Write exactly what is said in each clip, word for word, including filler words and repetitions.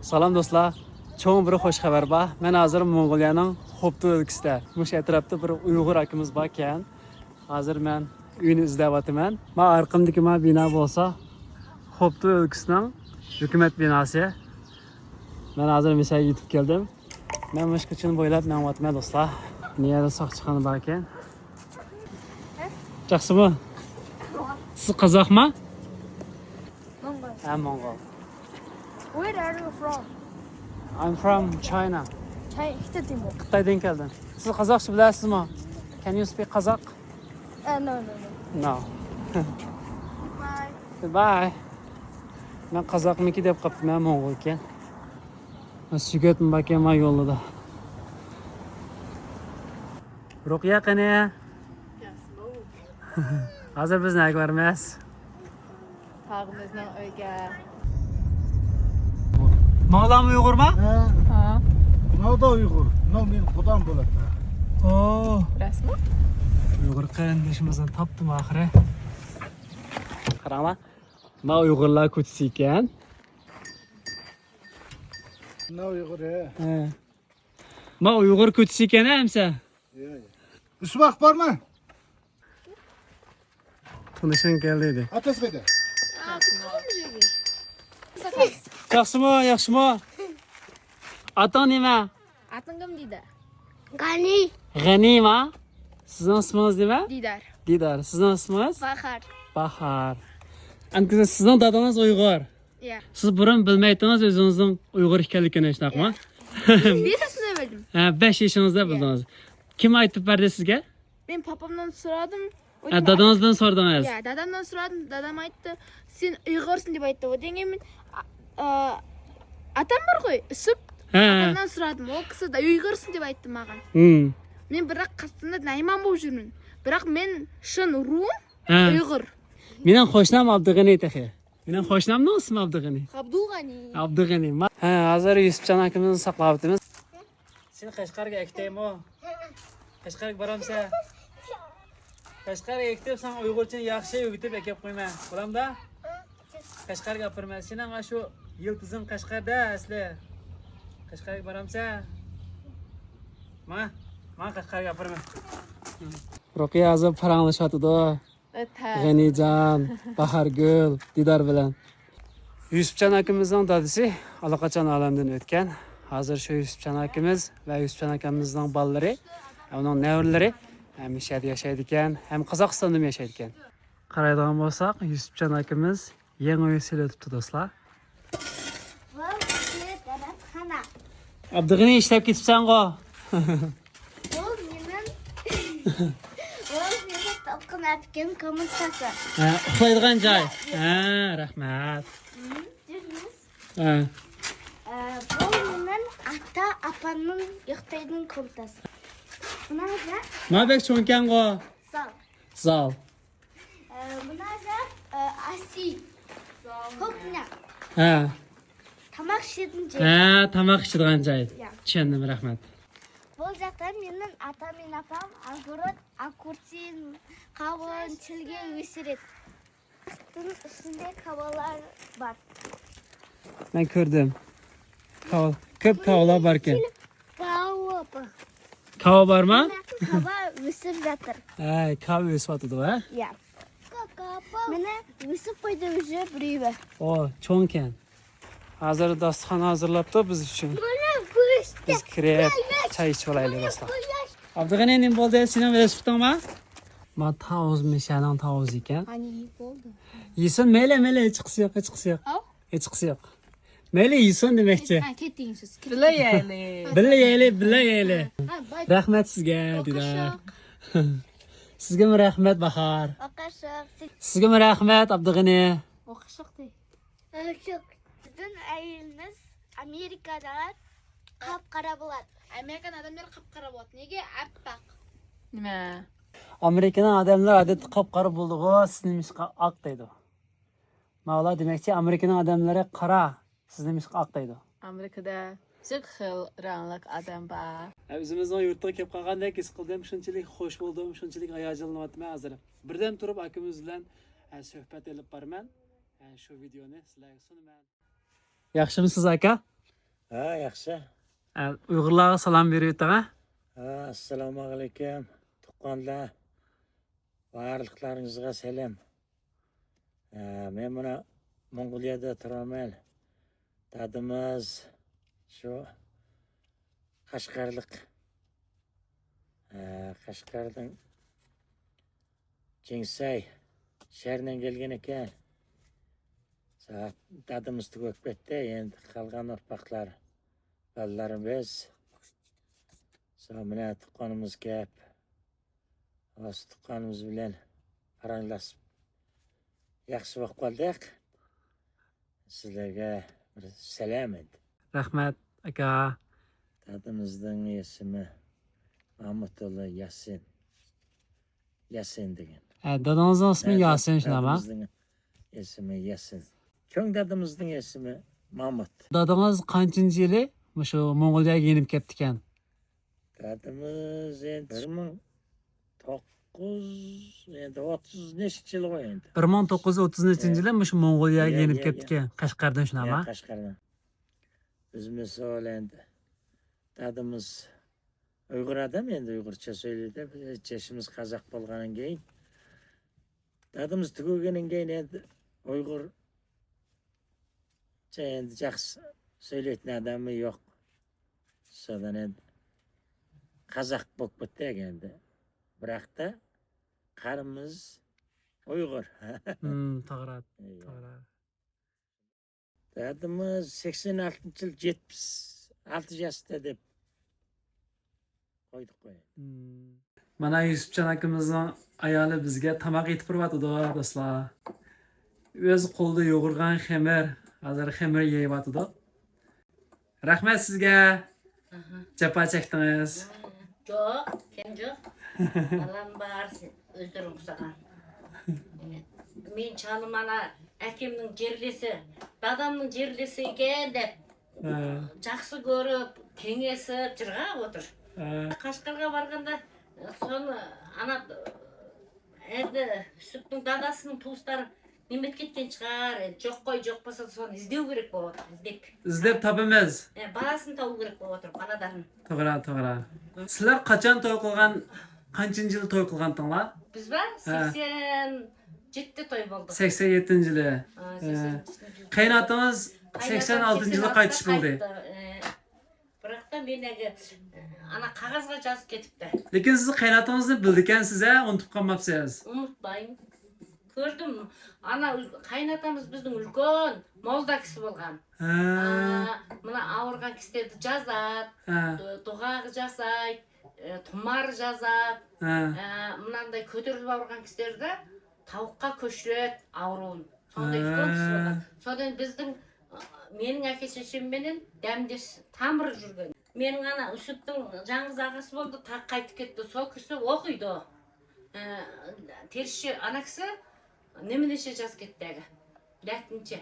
سالام دوستلار، چوڭ بىر خوش خەۋەر بار. مەن ھازىر موڭغۇلىيەنىڭ خوبتۇ ئۆلكىسىدە. مۇشۇ ئەتراپتا بىر ئۇيغۇر ئاكىمىز باركەن. ھازىر مەن ئۆيىنى ئىزدەۋاتىمەن. ما ئارقامدىكى ما بىنا بولسا خوبتۇ ئۆلكىسىنىڭ ھۆكۈمەت بىناسى. مەن ھازىر مىشەگە يېتىپ كەلدىم. مەن مۇشۇ كوچىنى بويلاپ مېڭىۋاتىمەن دوستلار. نېرىدا ساقچىخانا باركەن. ياخشىمۇ؟ سىز قازاقما؟ Mongol. ھە، موڭغۇل. Where are you from? I'm from China. China. Xitoy. خىتايدىن كەلدىم. سىز قازاقچە بىلەسىزمۇ؟ Can you speak Kazakh? Uh, no, no, no. No. Goodbye. Goodbye. مەن قازاقمىكى دەپ قاپتىمەن، موڭغۇل ئىكەن. سۈگەتمۇ باركەن ما يولدا. رۇقىيە قېنى؟ ھازىر بىز نەگە بارىمىز؟ تاغىمىزنىڭ ئۆيىگە. ماۋلام ئۇيغۇرما؟ ھە. ھا. ماۋدا ئۇيغۇر. ماۋ مېنىڭ قۇدام بولاتتى. ئو. راستمۇ؟ ئۇيغۇر قېرىندىشىمىزنى تاپتىم ئاخىرى. قاراڭلار. ما ئۇيغۇرلار كوچىسى ئىكەن. ماۋ ئۇيغۇر، ھە. ھە. ما ئۇيغۇر كوچىسى ئىكەن، ھە، ئەمسە؟ يا، يا. ئىسماق بارمۇ؟ تونۇشۇڭ كەلدى دېدى. ئاتاس قايدا؟ ياخشىمۇ، ياخشىمۇ؟ ئاتاڭ نېمە؟ ئاتىڭ كىم دېدى؟ غەنى. غەنىما؟ سىزنىڭ ئىسمىڭىز نېمە؟ دىدار. دىدار. سىزنىڭ ئىسمىڭىز؟ باھار. باھار. ئەمدى سىزنىڭ دادىڭىز ئۇيغۇر. يا. سىز بۇرۇن بىلمەيتتىڭىز ئۆزىڭىزنىڭ ئۇيغۇر ئىكەنلىكىنى، شۇنداقمۇ؟ يا. بەش ياشىمدا بىلدىم. ھە، بەش يېشىڭىزدا يا. بىلدىڭىز. كىم ئېيتىپ بەردى سىزگە؟ مەن پاپامدىن سورادىم. ھە، دادىڭىزدىن سورىدىڭىز؟ يا، دادامدىن سورادىم. دادام ئېيتتى، سەن ئۇيغۇرسەن دەپ ئېيتتى. ئۇندىن كېيىن مەن، ئا، ئا، ئاتام بار غوي، يۈسۈپ. ھە. ئاتامدىن سورادىم. ئۇ كىشى دە ئۇيغۇرسەن دەپ ئېيتتى ماڭا. ھىم. مەن بىراق قەستىندە نەيمان بولۇپ يۈرمەن. بىراق مەن شىن روم، ھە. ئۇيغۇر. مېنىڭ قوشنام ئابدۇغېنى تېخى. مېنىڭ قوشنامنىڭ ئىسمى ئابدۇغېنى. ئابدۇغېنى. ئابدۇغېنى. ما-، ھە، ھازىر يۈسۈپجان ئاكىمىزنى ساقلاۋاتىمىز. سېنى قەشقەرگە ئەكېتەيمۇ؟ قەشقەرگە بارامسەن؟ قەشقەرگە ئەكېتىپ، ساڭا ئۇيغۇرچىنى ياخشى ئۆگىتىپ ئەكەپ قويىمەن. بولامدا؟ قەشقەرگە ئاپىرىمەن. سېنىڭ ئاشۇ يىلتىزىڭ قەشقەردە ئەسلى. قەشقەرگە بارامسەن؟ ماڭا، ماڭا قەشقەرگە ئاپىرىمەن. رۇقىيە ھازىر پاراڭلىشىۋاتىدۇ. ئۆتە. غېنىجان، باھارگۈل، دىدار بىلەن. يۈسۈپجان ئاكىمىزنىڭ دادىسى ئاللىقاچان ئالەمدىن ئۆتكەن. ھازىر شۇ يۈسۈپجان ئاكىمىز ۋە يۈسۈپجان ئاكىمىزنىڭ بالىلىرى، ئۇنىڭ نەۋرىلىرى ھەم مۇشۇ يەردە ياشايدىكەن، ھەم قازاقىستاندىمۇ ياشايدىكەن. قارايدىغان بولساق، يۈسۈپجان ئاكىمىز يېڭى ئۆي سېلىۋېتىپتۇ، دوستلار. ئابدۇغېنى ئىشلەپ كېتىپسەنغۇ؟ بۇ مېنىڭ، بۇ مېنىڭ تۇغقان ئەپكەم كومناتاسى. ھە، ئۇخلايدىغان جاي. ھە، رەھمەت. ھە. ئە، بۇ مېنىڭ ئاتا ئاپامنىڭ ياتايدىغان كومناتاسى. مانا بەك چوڭكەنغۇ؟ زال. زال. ئە، مۇنازا، ئە، ئاسىي. كوكنا. ھە. تاماق ئىچىدىغان جاي. ھە، تاماق ئىچىدىغان جاي. يا. چۈشەندىم، رەھمەت. بۇ جاقتا مېنىڭ ئاتام، مېنىڭ ئاپام، ئاغۇرۇت، ئاكۇرتىن، قاۋۇن، چىلگە، ۋىسرىت. ئۈستىدىن ئۈستىندە كاۋالار بار. مەن كۆردۈم. كاۋا، كۆپ كاۋىلار باركەن. كاۋا بار. كاۋا بارمۇ؟ كاۋا ئۆسۈپ ياتىدۇ. ھەي، كاۋا ئۆسۈۋاتىدۇ، ھە؟ يا. مانا ئۆسۈپ قويدى ئۆزى بىرى. ئو، چوڭكەن. ھازىر داستىخان ھازىرلاپتۇ بىز ئۈچۈن. بىز كىرىپ چاي ئىچىۋالايلى، دوستلار. ئابدۇغېنى، نېمە بولدى؟ سېنىڭ ۋېلىسىپىتىڭ بار؟ ما تاۋۇز، مىشەنىڭ تاۋۇزى ئىكەن. قانى بولدى. يېسۇن، مەيلى، مەيلى، ھېچقىسى يوق، ھېچقىسى يوق. ھاۋ؟ ھېچقىسى يوق. مەيلى، يېسۇن دېمەكچى. ھە، كېتىڭ سىز. بىللە يەيلى. بىللە يەيلى، بىللە يەيلى. ھە، باي. رەھمەت سىزگە، دىدار. سىزگىمۇ رەھمەت، باھار. سىزگىمۇ رەھمەت، ئابدۇغېنى. ئوقۇشلۇق دەي. ئوقۇشلۇق. بىزنىڭ ئائىلىمىز ئامېرىكادا قاپقارا بولاتتى. ئامېرىكان ئادەملەر قاپقارا بولاتتى. نېگە؟ ئاپئاق. نېمە؟ ئامېرىكىنىڭ ئادەملىرى ئادەتتە قاپقارا بولىدىغۇ، سىز نېمىشقا ئاق دەيدۇ؟ ماۋۇلار دېمەكچى، ئامېرىكىنىڭ ئادەملىرى قارا، سىز نېمىشقا ئاق دەيدۇ؟ ئامېرىكىدا جىق خىل رەڭلىك ئادەم بار. ئۆزىمىزنىڭ يۇرتىغا كېلىپ قالغاندەك ھېس قىلدىم، شۇنچىلىك خوش بولدۇم، شۇنچىلىك ھاياجانلىنىۋاتىمەن ھازىر. بىردەم تۇرۇپ ئاكىمىز بىلەن، ئە، سۆھبەت ئېلىپ بارىمەن. ئە، شۇ ۋىدېئونى سىلەرگە سۇنىمەن. ياخشىمۇسىز، ئاكا؟ ھە، ياخشى. ئە، ئۇيغۇرلارغا سالام بېرىۋېتىڭ، ھە؟ ھە، ئەسسالامۇ ئەلەيكۇم، تۇغقانلار. بارلىقلارىڭىزغا سەلام. ھە، مەن مانا موڭغۇلىيەدە تۇرىمەن. دادىمىز شۇ قەشقەرلىق. ھە، قەشقەردىن جىڭسەي شەھىرىدىن كەلگەن ئىكەن. سا-، دادىمىز تۈگەپ كەتتى. ئەمدى قالغان ئۇرپاقلار، بالىلىرىمىز. سا-، مانا تۇغقىنىمىز كەپ، ھازىر تۇغقىنىمىز بىلەن پاراڭلاشىپ ياخشى بولۇپ قالدۇق. سىلەرگە بىر سەلام ئەمدى. رەھمەت، ئاكا. دادىمىزنىڭ ئىسمى مامۇتۇللا ياسىن. ياسىن دېگەن. ھە، دادىڭىزنىڭ ئىسمى ھە، ياسىن، شۇنداقمۇ؟ دادىمىزنىڭ ئىسمى ياسىن. چوڭ دادىمىزنىڭ ئىسمى مامۇت. دادىڭىز قانچىنچى يىلى مۇشۇ موڭغۇلىيەگە يېنىپ كەپتىكەن؟ دادىمىز ئەمدى بىر مىڭ توققۇز، ئەمدى ئوتتۇز نەچچە يىلغۇ ئەمدى. بىر مىڭ توققۇز يۈز ئوتتۇز نەچچىنچى يىلى مۇشۇ موڭغۇلىيەگە يېنىپ كەپتىكەن، قەشقەردىن، شۇنداقمۇ؟ قەشقەردىن. بىز مىسال ئەمدى دادىمىز ئۇيغۇر ئادەم، ئەمدى ئۇيغۇرچە سۆزلىدى. بىز يېشىمىز قازاق بولغاندىن كېيىن، دادىمىز تۈگىگەندىن كېيىن ئەمدى ئۇيغۇرچە ئەمدى ياخشى سۆزلەيدىغان ئادەممۇ يوق. سودان ئەمدى قازاق بولۇپ كەتتى ئەمدى. بىراقتا قانىمىز ئۇيغۇر. ھىم، توغرا، توغرا. دادىمىز سەكسەن ئالتىنچى يىل يەتمىش ئالتە ياشتا دەپ قويدۇق قوي. مانا يۈسۈپجان ئاكىمىزنىڭ ئايالى بىزگە تاماق ئېتىپ بېرىۋاتىدۇ، دوستلار. ئۆز قولىدا يۇغۇرغان خېمىر، ھازىر خېمىر يېيىۋاتىدۇ. رەھمەت سىزگە. ئاھا. جاپا چەكتىڭىز. جوق، كەم جوق. بالام بار، ئۆزلىرىڭ قىلساغان. مېنى چالىمانا ئەكەمنىڭ جېرىلىسى، دادامنىڭ جېرىلىسى ئىكەن دەپ، ھە، جاقسى كۆرۈپ، تېڭىسىپ جىرغاپ ئولتۇر. ھە. قەشقەرگە بارغاندا، سونا ئانا، ئەندى يۈسۈپنىڭ داداسىنىڭ تۇغۇسلىرى نېمە كەتكەن چىقار، جوق قوي، جوق بولسا سونا ئىزدەۋ كېرەك بولۇۋاتىدۇ، ئىزدەپ. ئىزدەپ تاپىمىز. ھە، بالىسىنى تاپىۋ كېرەك بولۇۋاتىدۇ، بالىدارنى. توغرا، توغرا. سىلەر قاچان توي قىلغان، قانچىنچى يىلى توي قىلغانتىڭلار؟ بىز بار، ھە، سەكسەن يەتتە توي بولدى. سەكسەن يەتتىنچى يىلى. ھە، ھە. سەكسەن يەتتىنچى يىلى. قېيىنئاتىڭىز سەكسەن ئالتىنچى يىلى قايتىش بولدى. قايتتى، ھە. بىراقتا مېنى ئانا قەغەزگە يازىپ كېتىپتۇ. لېكىن سىز قېيىنئاتىڭىزنى بىلىدىكەنسىز ھە، ئۇنتۇپ قالماپسىز. ئۇنتۇپماي. كۆردۈم. ئانا ئۈل-، قېيىنئاتىمىز بىزنىڭ ئۈلكەن موللا ئاكىسى بولغان. ھە. ئا، مانا ئاغرىغان كىشىلەرنى جازات، ھە، دۇ-، دۇغاغا جازاي، ئە، تۇمار جازات، ھە، ئە، مۇنانداي كۆتۈرۈلۈپ ئاغرىغان كىشىلەردە تاۋۇققا كۆشۈرۈپ ئاغرىغان. سوندا ھە. ئۈلكەن كىشى بولغان. سوندا بىزنىڭ، ئا، مېنىڭ ئاكا چېچىم بىلەن دەمدىش تامىرى يۈرگەن. مېنىڭ ئانا يۈسۈپنىڭ جاڭغىز ئاغىسى بولدى، تا قايتىپ كەتتى. سو كىشى ئوقۇيدۇ. ئە، تىرىشچى ئانا كىشى نېمىنى شىجاز كەتتى. لەتىنچە.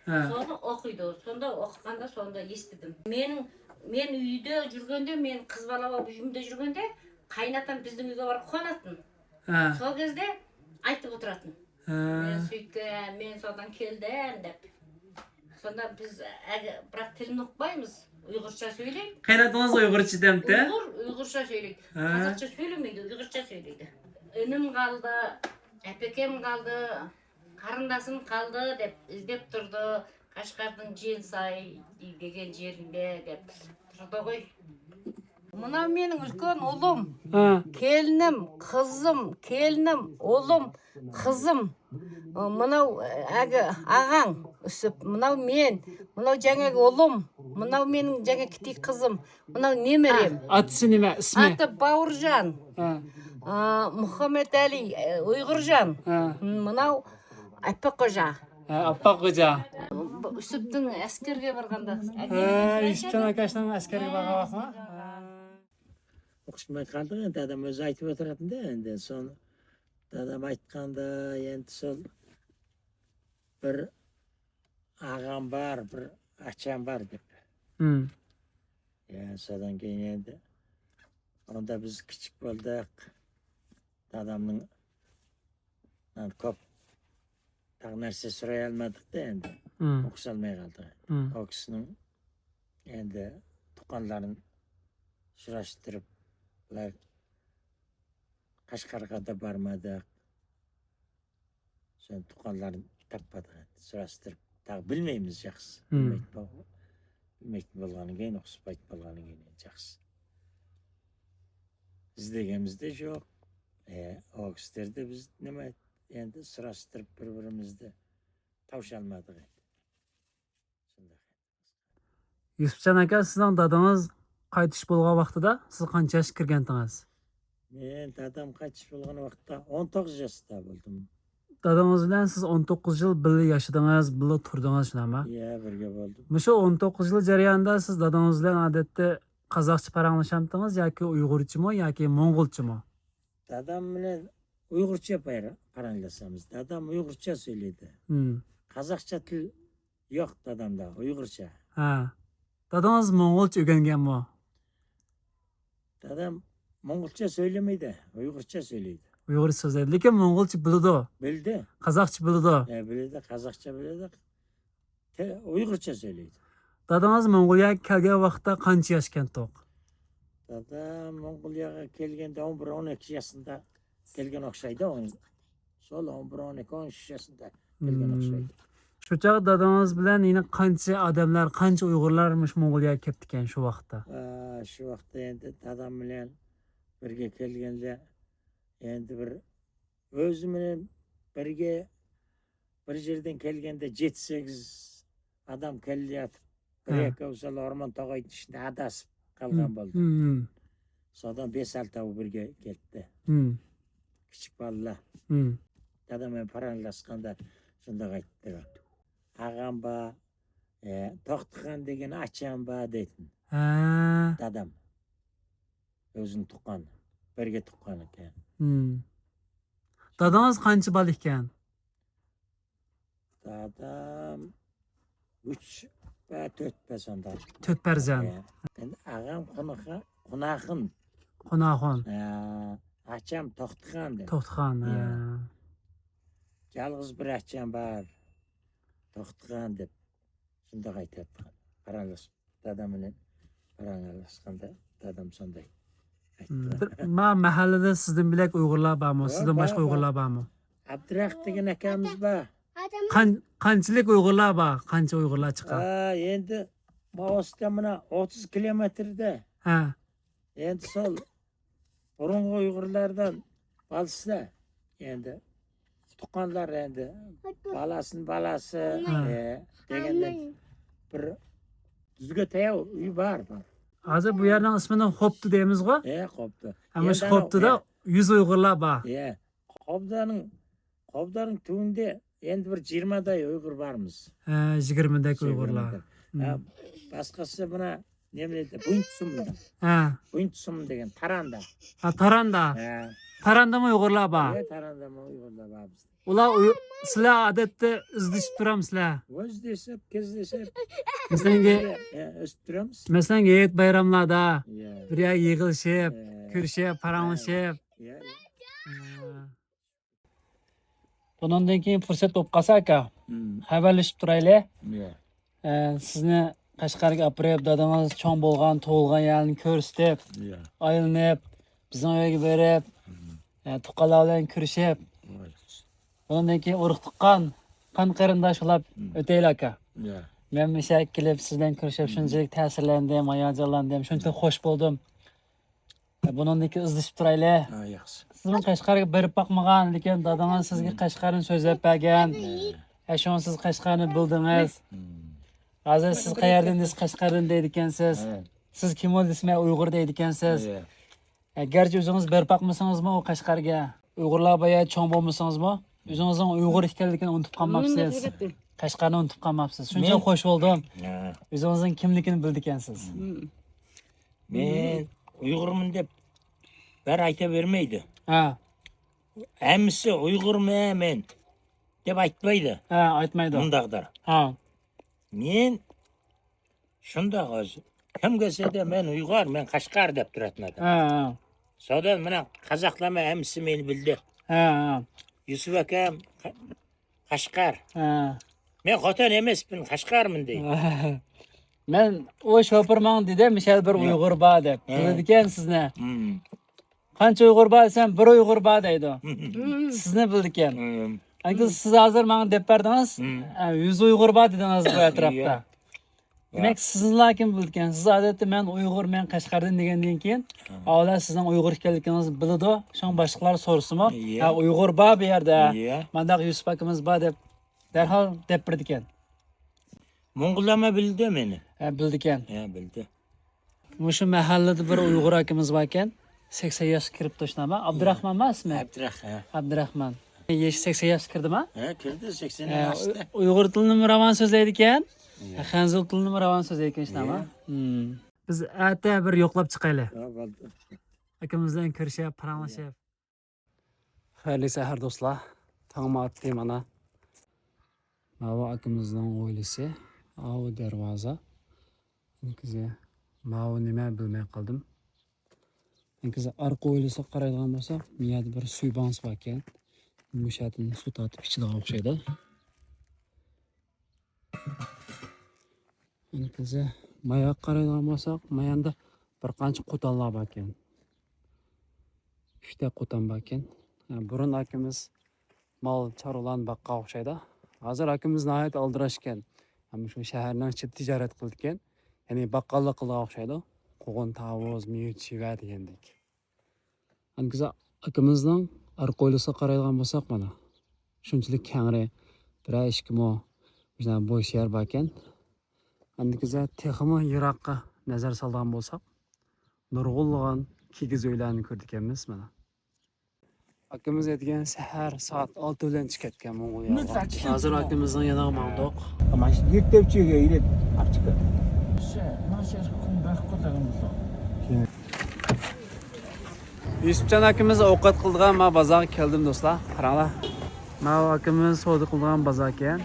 ھە. سونى ئوقۇيدۇ. سوندا ئوقۇغاندا سوندا ئېسىتتىم. مېنىڭ، مەن ئۆيدە يۈرگەندە، مەن قىز بالا بولۇپ ئۆيۈمدە يۈرگەندە، قېيىنئاتام بىزنىڭ ئۆيگە بارىپ قوناتتىم. ھە. سو كېزدە ئايتىپ ئولتۇراتتىم. ھە. مەن سۆيگەن، مەن سودان كەلدىم دەپ. سوندا بىز ئەگە-، بىراق تىلىنى ئۇقمايمىز. ئۇيغۇرچە سۆيلەيدۇ. قېيىنئاتىڭىز ئۇيغۇرچە دەمتى؟ ئۇيغۇر، ئۇيغۇرچە سۆيلەيدۇ. ھە. قازاقچە سۆيلىمەيدۇ، ئۇيغۇرچە سۆيلەيدۇ. ئىنىم قالدى، ئەپەكەم قالدى، قېرىنداشىم قالدى دەپ ئىزدەپ تۇردى. قەشقەردىن جىنساي دېگەن يېرىڭدە دەپ تۇردىغۇي. مانا مېنىڭ ئۈلكەن ئۇلۇم، ھە. كېلىنىم، قىزىم، كېلىنىم، ئۇلۇم، قىزىم. مانا ئەگە ئاغاڭ يۈسۈپ، مانا مەن، مانا جەڭگە ئۇلۇم، مانا مېنىڭ جەڭگە كىچىك قىزىم، مانا نېمىرىم. ئاتىسى نېمە، ئىسمى؟ ئاتى باۋۇرجان. ھە. ئا، مۇھەممەتئەلى، ئە، ئۇيغۇرجان. ھە. مانا ئاپپاق خوجا. ھە، ئاپپاق خوجا. بۇ يۈسۈپنىڭ ئەسكەرگە بارغاندا. ھە، يۈسۈپجان ئاكاشنىڭ ئەسكەرگە بارغان ۋاقتىما؟ ھە. ئوخشىماي قالدى ئەمدى، دادام ئۆزى ئېيتىپ ئولتۇراتتى ئەمدى. سون دادام ئېيتقاندا، ئەمدى سون بىر ئاغام بار، بىر ئاچام بار دەپ. ھىم. يا، سودان كېيىن ئەمدى. ئۇندا بىز كىچىك بولدۇق. دادامنىڭ، ھە، كوپ تاق نەرسە سۈرەلمەدۇق-دە ئەمدى. ھىم. ئوقۇشالماي قالدى. ھىم. ئۇ كىشىنىڭ ئەمدى تۇغقانلارنى سوراشتۇرۇپ، ئۇلار قەشقەرگە بارمىدۇق. شۇ تۇغقانلارنى تاپمىدۇق، سوراشتۇرۇپ. تاغ بىلمەيمىز ياخشى. بىلمەيتتى بولغاندىن كېيىن، ئۇقسۇپ ئېيتىپ بولغاندىن كېيىن ياخشى. ئىزدىگىنىمىزدە يوق. ئوكستېردا بىز نېمە، ئەمدى سوراشتۇرۇپ بىر-بىرىمىزدە تاۋشالمىدۇق ئەمدى. شۇنداق. يۈسۈپجان ئاكا، سىزنىڭ دادىڭىز قايتىش بولغان ۋاقتىدا سىز قانچە ياشقا كىرگەنتىڭىز؟ مەن دادام قايتىش بولغان ۋاقىتتا ئون توققۇز ياشتا بولدۇم. دادىڭىز بىلەن سىز ئون توققۇز يىل بىللە ياشىدىڭىز، بىللە تۇردىڭىز، شۇنداقمۇ؟ يە، بىرگە بولدۇم. مۇشۇ ئون توققۇز يىل جەريانىدا سىز دادىڭىز بىلەن ئادەتتە قازاقچە پاراڭلىشامتىڭىز ياكى ئۇيغۇرچىمۇ ياكى موڭغۇلچىمۇ؟ دادام بىلەن ئۇيغۇرچە پاراڭلىشىمىز. دادام ئۇيغۇرچە سۆزلەيدۇ. قازاقچە تىل يوق دادامدا، ئۇيغۇرچە. ھە. دادىڭىز موڭغۇلچە ئۆگەنگەنمۇ؟ دادام موڭغۇلچە سۆزلىمەيدۇ، ئۇيغۇرچە سۆزلەيدۇ. ئۇيغۇرچە سۆزلەيدۇ، لېكىن موڭغۇلچە بىلىدۇ. بىلدى. قازاقچە بىلىدۇ. ھە، بىلىدۇ، قازاقچە بىلىدۇ. تە-، ئۇيغۇرچە سۆزلەيدۇ. دادىڭىز موڭغۇلىيەگە كەلگەن ۋاقىتتا قانچە ياشكەنتۇق؟ دادام موڭغۇلىيەگە كەلگەندە ئون بىر، ئون ئىككى ياشىندا كەلگەن ئوخشايدۇ. سول ئون بىر، ئون ئىككى، ئون ئۈچ ياشىندا كەلگەن ئوخشايدۇ. شۇ چاغ دادىڭىز بىلەن يەنە قانچە ئادەملەر، قانچە ئۇيغۇرلار مۇشۇ موڭغۇلىيەگە كەپتىكەن شۇ ۋاقىتتا؟ ئا، شۇ ۋاقىتتا ئەمدى دادام بىلەن بىرگە كەلگەندە، ئەمدى بىر ئۆزى بىلەن بىرگە، بىر يەردىن كەلگەندە يەتتە، سەككىز ئادەم كېلىۋاتىپ، بىر ھە. ئىككى ئوسال ئورمان توغايدىن ئىچىدە ئاداسىپ قالغان بولدى. سودان بەش، ئالتە بىرگە كەتتى. كىچىك بالىلار. دادام مەن پاراڭلاشقاندا شۇنداق ئېيتتى. ئاغام بار، ئە، توختىخان دېگەن ئاچام بار دەيتتى. ھە. دادام. ئۆزىنى تۇغقان. بىرگە تۇغقان ئىكەن. دادىڭىز قانچە بالا ئىكەن؟ دادام ئۈچ ۋە تۆت پەرزەنت. تۆت پەرزەنت. ئە، ئەمدى ئاغام قۇناخا-، قۇناخىن. قۇناخۇن. ئە، ئاچام توختىخان دەپ. توختىخان، ئە. يالغۇز بىر ئاچام بار. توختىخان دەپ. شۇنداق ئېيتاتتى. پاراڭلىشىپ. دادام بىلەن پاراڭلاشقاندا دادام شۇنداق ئېيتتى. بىر، ما مەھەللىدە سىزدىن بۆلەك ئۇيغۇرلار بارمۇ؟ سىزدىن باشقا ئۇيغۇرلار بارمۇ؟ ئابدۇرەخ دېگەن ئاكامىز بار. قان-، قانچىلىك ئۇيغۇرلار بار؟ قانچە ئۇيغۇرلار چىقار؟ ھە، ئەمدى ما ئوستان مانا ئوتتۇز كىلومېتىردە. ھە. ئەمدى سول بۇرۇنقى ئۇيغۇرلاردىن بالىسىلەر. ئەمدى تۇغقانلار ئەمدى بالاسىنىڭ بالاسى، ھە. ئە، دېگەندە بىر يۈزگە تەييار ئۆي بار، بار. ھازىر بۇ يەرنىڭ ئىسمىنى خوپتۇ دەيمىزغۇ؟ ھە، خوپتۇ. ھە، مۇشۇ خوپتۇدا يۈز ئۇيغۇرلار بار. ھە. قوبدانىڭ، قوبدانىڭ تۈۋىدە ئەمدى بىر يىگىرمىدەك ئۇيغۇر بارمىز. ھە، يىگىرمىدەك ئۇيغۇرلار. يىگىرمىدەك. ھە، باشقىسى مانا نېمە دەيدۇ؟ بۇنتسۇم. ھە. بۇنتسۇم دېگەن تاراندا. ھە، تاراندا. ھە. تاراندىمۇ ئۇيغۇرلار بار؟ ھە، تاراندىمۇ ئۇيغۇرلار بار بىزدە. ئۇلار ئۇي-، سىلەر ئادەتتە ئىزدىشىپ تۇرامسىلەر؟ ئىزدىشىپ، كېزىشىپ. مەسىلەن، ھە، ئىزدىشىپ تۇرامىز. مەسىلەن، ھېيت بايراملاردا، ھە، بىر يەرگە يىغىلىشىپ، ھە، كۆرۈشۈپ، پاراڭلىشىپ. ھە. ھە. بۇنىڭدىن كېيىن پۇرسەت بولۇپ قالسا، ئاكا، خەۋەرلىشىپ تۇرايلى. يا. ئە، سىزنى قەشقەرگە ئاپىرىپ، دادىڭىز چوڭ بولغان، تۇغۇلغان يەرنى كۆرسىتىپ، يا، ئايلىنىپ، بىزنىڭ ئۆيگە بېرىپ، ئە، تۇغقانلار بىلەن كۆرۈشۈپ، بۇنىڭدىن كېيىن ئۇرۇق تۇغقان، قان قېرىنداش بولۇپ ئۆتەيلى، ئاكا. يا. مەن مۇشۇ يەرگە كېلىپ، سىز بىلەن كۆرۈشۈپ، شۇنچىلىك تەسىرلەندىم، ھاياجانلاندىم، شۇنچىلىك خوش بولدۇم. بۇنىڭدىن كېيىن ئىزدىشىپ تۇرايلى. ھە، ياخشى. سىزمۇ قەشقەرگە بېرىپ باقمىغان، لېكىن دادىڭىز سىزگە قەشقەرنى سۆزلەپ بەرگەن. ھە. ھە، شۇڭا سىز قەشقەرنى بىلدىڭىز. ھازىر سىز قەيەردىن دېسە، قەشقەردىن دەيدىكەنسىز. ھە. سىز كىم ئۇ دېسە، مەن ئۇيغۇر دەيدىكەنسىز. ھە. ئە، گەرچە ئۆزىڭىز بېرىپ باقمىسىڭىزمۇ ئۇ قەشقەرگە، ئۇيغۇرلار بىر يەردە چوڭ بولمىسىڭىزمۇ، ئۆزىڭىزنىڭ ئۇيغۇر ئىكەنلىكىنى ئۇنتۇپ قالماپسىز. قەشقەرنى ئۇنتۇپ قالماپسىز. شۇنچە خوش بولدۇم. ھە. ئۆزىڭىزنىڭ كىملىكىنى بىلدىكەنسىز. مەن ئۇيغۇرمەن دەپ بىر ئېيتىۋەرمەيدۇ. ھە. ھەممىسى ئۇيغۇرمەن مەن دەپ ئېيتمايدۇ. ھە، ئېيتمايدۇ. مۇنداقتۇر. ھە. مەن شۇنداق ئۆزى. كىم كەلسە دە، مەن ئۇيغۇر، مەن قەشقەر دەپ تۇراتتىم. ھە، ھە. سودان مانا قازاقلارمۇ ھەممىسى مېنى بىلدى. ھە، ھە. يۈسۈپ ئاكام قە-، قەشقەر. ھە. مەن خوتەن ئەمەسمەن، قەشقەرمەن دەيدۇ. ھە. مەن، ئۇ شوپۇر ماڭا دېدى، مىشەل بىر ئۇيغۇر بار دەپ. بىلىدىكەن سىزنى. قانچە ئۇيغۇر بار دېسەم، بىر ئۇيغۇر بار دەيدۇ. سىزنى بىلىدىكەن. ئەمدى سىز ھازىر ماڭا دەپ بەردىڭىز، ئە، يۈز ئۇيغۇر بار دېدىڭىز بۇ ئەتراپتا. دېمەك، سىزنىلا كىم بىلىدىكەن؟ سىز ئادەتتە مەن ئۇيغۇر، مەن قەشقەردىن دېگەندىن كېيىن، ئاۋۋال سىزنىڭ ئۇيغۇر ئىكەنلىكىڭىزنى بىلىدۇ. شۇڭا باشقىلار سورىسىمۇ، ھە، ئۇيغۇر بار بۇ يەردە، مانداق يۈسۈپ ئاكىمىز بار دەپ دەرھال دەپ بېرىدىكەن. موڭغۇللارمۇ بىلدى مېنى. ھە، بىلدىكەن. ھە، بىلدى. مۇشۇ مەھەللىدە بىر ئۇيغۇر ئاكىمىز باركەن. سەكسەن ياشقا كىرىپتۇ، شۇنداقمۇ؟ ئابدۇراخمانمۇ ئىسمى؟ ئابدۇراخ، ھە. ئابدۇراخمان. يېشى سەكسەن ياشقا كىردىمۇ؟ ھە، كىردى، سەكسەن ئاشتى. ئۇ-، ئۇيغۇر تىلىنىمۇ راۋان سۆزلەيدىكەن. خەنزۇ تىلىنىمۇ راۋان سۆزلەيدىكەن، شۇنداقمۇ؟ بىز ئەتە بىر يوقلاپ چىقايلى. ئاكىمىز بىلەن كۆرۈشۈپ، پاراڭلىشىپ. خەيرلىك سەھەر دوستلار. تاڭمۇ ئاتتى مانا. ماۋۇ ئاكىمىزنىڭ ھويلىسى. ئاۋۇ دەرۋازا. ئىنكىزى ماۋۇ نېمە بىلمەي قالدىم. ئىنكىزى ئارقا ھويلىسىغا قارايدىغان بولساق، بۇ يەردە بىر سۈيباڭسى باركەن. مۇشۇ يەردىن سۇ تارتىپ ئىچىدىغان ئوخشايدۇ. ئىنكىزى ماياققا قارايدىغان بولساق، ماياندا بىر قانچە قوتانلار باركەن. ئۈچ تە قوتان باركەن. بۇرۇن ئاكىمىز مال چارۋىلارنى باققان ئوخشايدۇ. ھازىر ئاكىمىز ناھايىتى ئالدىراش ئىكەن. ھەم شۇ شەھەرنىڭ ئىچىدە تىجارەت قىلىدىكەن. يەنى باققانلىق قىلىدىغان ئوخشايدۇ. قوغۇن، تاۋۇز، مېۋە، چىۋە دېگەندەك. ئانكىزا ئاكىمىزنىڭ ئارقا ھويلىسىغا قارايدىغان بولساق مانا. شۇنچىلىك كەڭرى، بىرەر ئىككى مو مۇشۇنداق بوش يەر باركەن. ئاندىكىزە تېخىمۇ يىراققا نەزەر سالىدىغان بولساق، نۇرغۇنلىغان كىگىز ئۆيلەرنى كۆرىدىكەنمىز مانا. ئاكىمىز ئەتىگەن سەھەر سائەت ئالتە بىلەن چىقىپ كەتكەن موڭغۇلىيەگە. ھازىر ئاكىمىزنىڭ يېنىغا ماڭدۇق. يۈسۈپجان ئاكىمىز ئوقەت قىلىدىغان ما بازارغا كەلدىم دوستلار. قاراڭلار. ماۋۇ ئاكىمىز سودا قىلىدىغان بازار ئىكەن.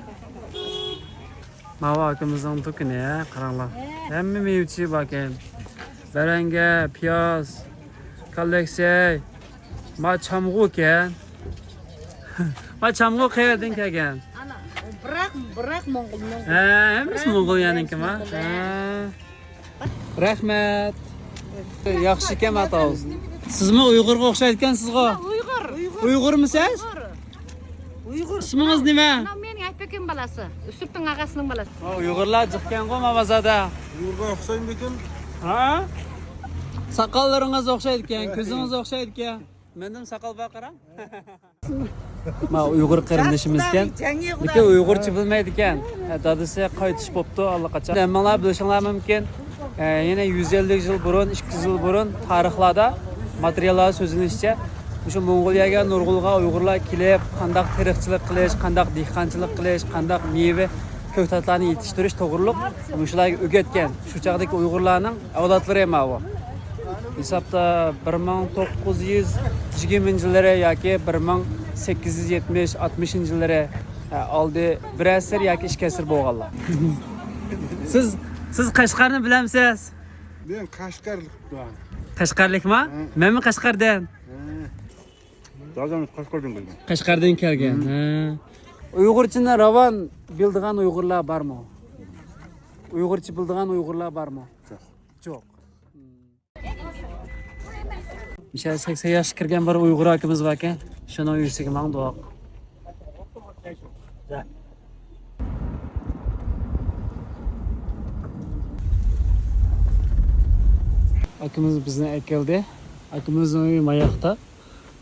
ماۋۇ ئاكىمىزنىڭ دۇكىنى، قاراڭلار. ھەممە مېۋە-چېۋە باركەن. بەرەڭگە، پىياز، كاللەكسەي. ما چامغۇ ئىكەن. ما چامغۇ قەيەردىن كەلگەن؟ ئانا، بىراق، بىراق موڭغۇل، موڭغۇل. ھە، ھەممىسى موڭغۇلىيەنىڭكىما؟ ھە. رەھمەت. ياخشى ئىكەن، ئاتاۋۇز. سىزمۇ ئۇيغۇرغا ئوخشايدىكەنسىزغۇ؟ ئۇيغۇر. ئۇيغۇرمۇ سىز؟ ئۇيغۇر. ئۇيغۇر. ئىسمىڭىز نېمە؟ مانا مېنىڭ ئەپەكىم بالاسى. يۈسۈپنىڭ ئاغاسىنىڭ بالاسى. ھا، ئۇيغۇرلار جىقكەنغۇ ماۋازادا. ئۇيغۇرغا ئوخشايمىكىن؟ ھا؟ ساقاللىرىڭىز ئوخشايدىكەن، كۆزىڭىز ئوخشايدىكەن. مەندىمۇ ساقال بار، قاراڭ. ما ئۇيغۇر قېرىندىشىمىزكەن. لېكىن ئۇيغۇرچە بىلمەيدىكەن. ھە، دادىسى قايتىش بوپتۇ ئاللىقاچان. ھەممىڭلار بىلىشىڭلار مۇمكىن. ئە، يەنە يۈز ئەللىك يىل بۇرۇن، ئىككى يۈز يىل بۇرۇن تارىخلاردا، ماتېرىياللاردا سۆزلىنىشىچە، مۇشۇ موڭغۇلىيەگە نۇرغۇنلىغان ئۇيغۇرلار كېلىپ، قانداق تېرىقچىلىق قىلىش، قانداق دېھقانچىلىق قىلىش، قانداق مېۋە، كۆكتاتلارنى يېتىشتۈرۈش توغرۇلۇق مۇشۇلارغا ئۆگەتكەن. شۇ چاغدىكى ئۇيغۇرلارنىڭ ئەۋلادلىرى ماۋۇ. ھېسابتا بىر مىڭ توققۇز يۈز يىگىرمىنچى يىللىرى ياكى بىر مىڭ سەككىز يۈز يەتمىش، ئاتمىشىنچى يىللىرى، ئە، ئالدى بىر ئەسىر ياكى ئىككى ئەسىر بولغانلار. سىز، سىز قەشقەرنى بىلەمسىز؟ مەن قەشقەرلىكمەن. قەشقەرلىكما؟ ھە. مەنمۇ قەشقەردىن. ھە. دادام قەشقەردىن كەلگەن. قەشقەردىن كەلگەن. ھە. ئۇيغۇرچىنى راۋان بىلىدىغان ئۇيغۇرلار بارمۇ؟ ئۇيغۇرچە بىلىدىغان ئۇيغۇرلار بارمۇ؟ يوق. يوق. مۇشۇ سەكسەن ياشقا كىرگەن بىر ئۇيغۇر ئاكىمىز باركەن، شۇنىڭ ئۆيىسىگە ماڭدۇق. ئاكىمىز بىزنى ئەكەلدى. ئاكىمىزنىڭ ئۆيى ماياقتا.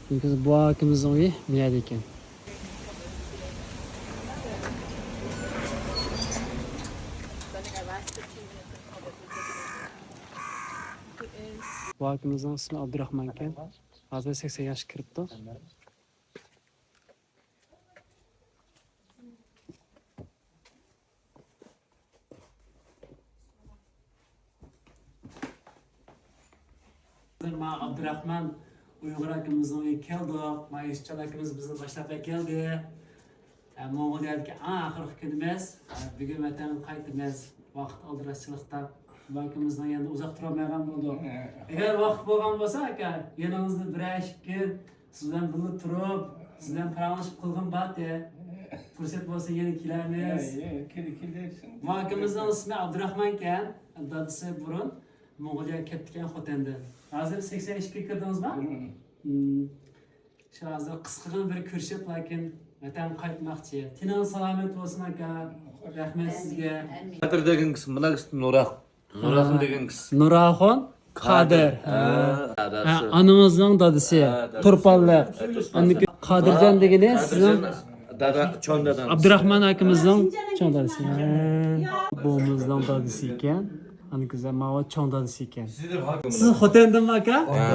چۈنكى بۇ ئاكىمىزنىڭ ئۆيى مۇ يەردە ئىكەن. بۇ ئاكىمىزنىڭ ئىسمى ئابدۇراخمان ئىكەن. ھازىر سەكسەن ياشقا كىرىپتۇ. ما ئابدۇراخمان ئۇيغۇر ئاكىمىزنىڭ ئۆيىگە كەلدۇق. ما يۈسۈپجان ئاكىمىز بىزنى باشلاپ ئەكەلدى. ھە، موڭغۇلىيەدىكى ئەڭ ئاخىرقى كۈنىمىز. ھە، بۈگۈن ۋەتەنگە قايتىمىز. ۋاقىت ئالدىراشچىلىقتا بۇ ئاكىمىزنىڭ يېنىدا ئۇزاق تۇرالمايدىغان بولدۇق. ھە. ئەگەر ۋاقىت بولغان بولسا، ئاكا، يېنىڭىزدا بىرەر ئىككى كۈن سىز بىلەن بىللە تۇرۇپ، سىز بىلەن پاراڭلىشىپ قىلغۇم بارتى. پۇرسەت بولسا يەنە كېلەرمىز. ماكىمىزنىڭ ئىسمى ئابدۇراخمانكەن. دادىسى بۇرۇن موڭغۇلىيەگە كەپتىكەن خوتەندىن. ھازىر سەكسەن ئىككىگە كىردىڭىزمۇ؟ شۇ ھازىر قىسقىغىنە بىر كۆرۈشۈپ، لېكىن ۋەتەنگە قايتماقچى. تېنىڭىز سالامەت بولسۇن، ئاكا. رەھمەت سىزگە. قادىر دېگەن كىشى، مۇناق كىشى نۇراخۇن. نۇراخۇن دېگەن كىشى. نۇراخۇن قادىر. ھە، ئانىڭىزنىڭ دادىسى. تۇرپانلىق. ئاندىكى قادىرجان دېگىنى سىزنىڭ دادا، چوڭ دادام. ئابدۇراخمان ئاكىمىزنىڭ چوڭ دادىسى. ھە. بوۋىمىزنىڭ دادىسى ئىكەن. ئانا گۈزەل ماۋۇ چوڭ دادىسى ئىكەن. سىز خوتەندىنمۇ، ئاكا؟ ھە.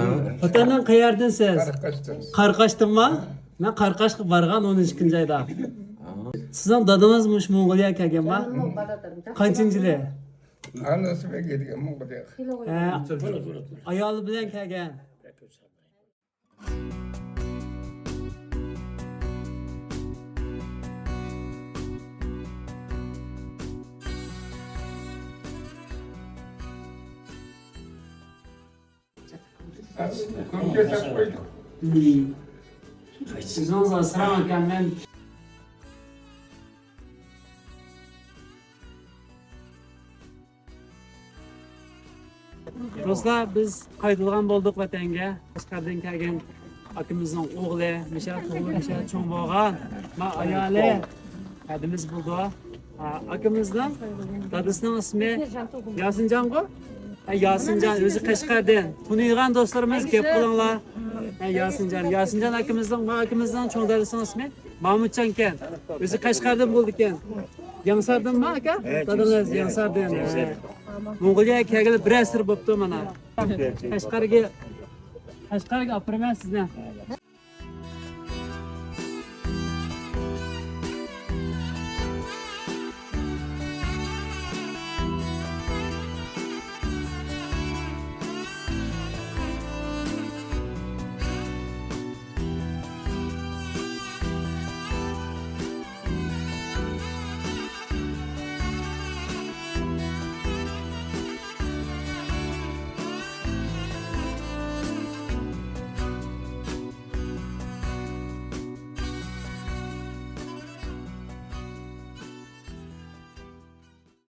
خوتەندىن قەيەردىن سىز؟ قاراقاشتىن. قاراقاشتىنمۇ؟ مەن قاراقاشقا بارغان ئون ئىككىنچى ئايدا. سىزنىڭ دادىڭىز مۇشۇ موڭغۇلىيەگە كەلگەنمۇ؟ قانچىنچى يىلى؟ ئانىسى بىلەن كەلگەن موڭغۇلىيەگە. ھە، ئايالى بىلەن كەلگەن. كۆمگە سەپ قويدۇق. ئۆزىڭىز ئاسراڭ ئاكام، مەن. دوستلار، بىز قايتىدىغان بولدۇق ۋەتەنگە. قەشقەردىن كەلگەن ئاكىمىزنىڭ ئوغلى، مىشا تۇغۇلۇپ، مىشا چوڭ بولغان. ما ئايالى، ھەدىمىز بولدى. ھە، ئاكىمىزنىڭ دادىسىنىڭ ئىسمى ياسىنجانغۇ؟ ھە، ياسىنجان، ئۆزى قەشقەردىن. تونۇيدىغان دوستلىرىمىز گەپ قىلىڭلار. ھە، ياسىنجان، ياسىنجان ئاكىمىزنىڭ، ما ئاكىمىزنىڭ چوڭ دادىسىنىڭ ئىسمى مامۇتجانكەن. ئۆزى قەشقەردىن بولىدىكەن. يەڭساردىنمۇ ئاكا؟ ھە، دادىڭىز يەڭساردىن. موڭغۇلىيەگە كەلگىلى بىر ئەسىر بوپتۇ مانا. قەشقەرگە، قەشقەرگە ئاپىرىمەن سىزنى.